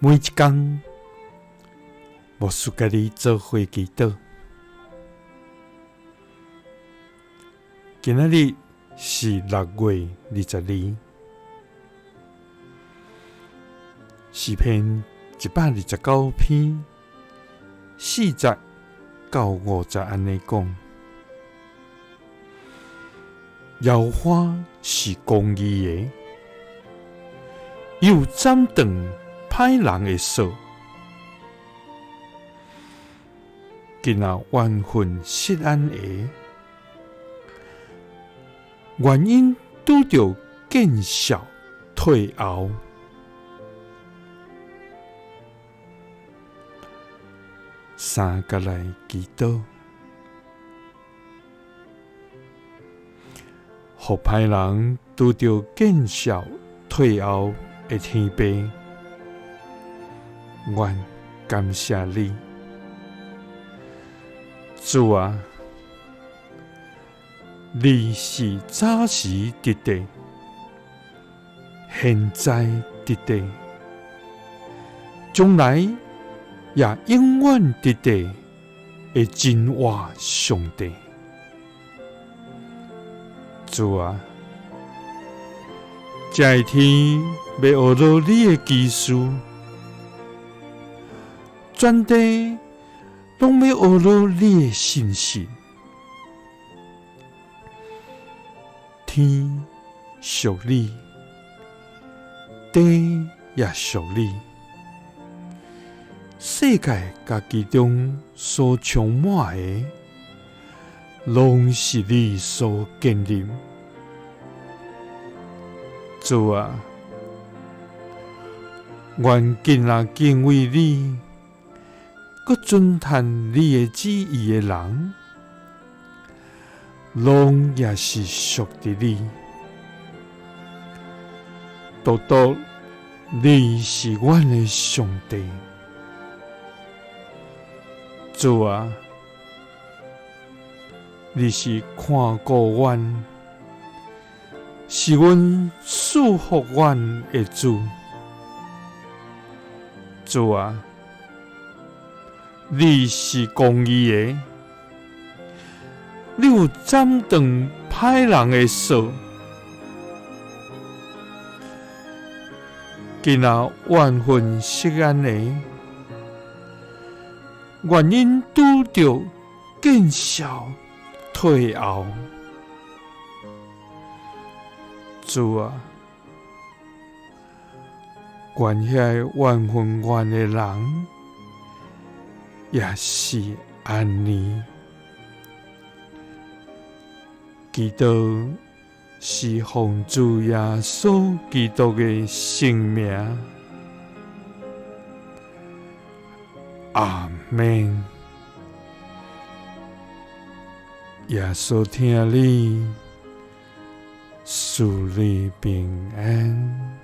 每一工，牧师佮你做伙祈祷。今仔日是6月22，诗篇129篇4节到5节按呢讲：耶和华是公义的，伊有斩断歹人的索，今仔怨恨锡安的，原因拄著见笑退后。三角来祈祷，予歹人拄著见笑退后的天父，阮感谢你，主啊，你是早时伫地，现在伫地，将来也永远伫地的真活上帝。主啊，这一天欲学落你的奇事，全地拢欲学落你的信实。天属你，地也属你，世界佮其中所充满的，拢是你所建立。主啊，愿今仔敬畏你，阁遵行你的旨意的人，拢也是属伫你。独独你是阮的上帝。主啊，你是看顾阮，是阮赐福阮的主。主啊，你是公义的，你有斩断歹人的索，今仔怨恨锡安的，原因拄著见笑退后。主啊，愿遐怨恨阮的人也是按呢。祈祷是奉主耶稣基督的圣名。阿们。耶稣疼你，赐你平安。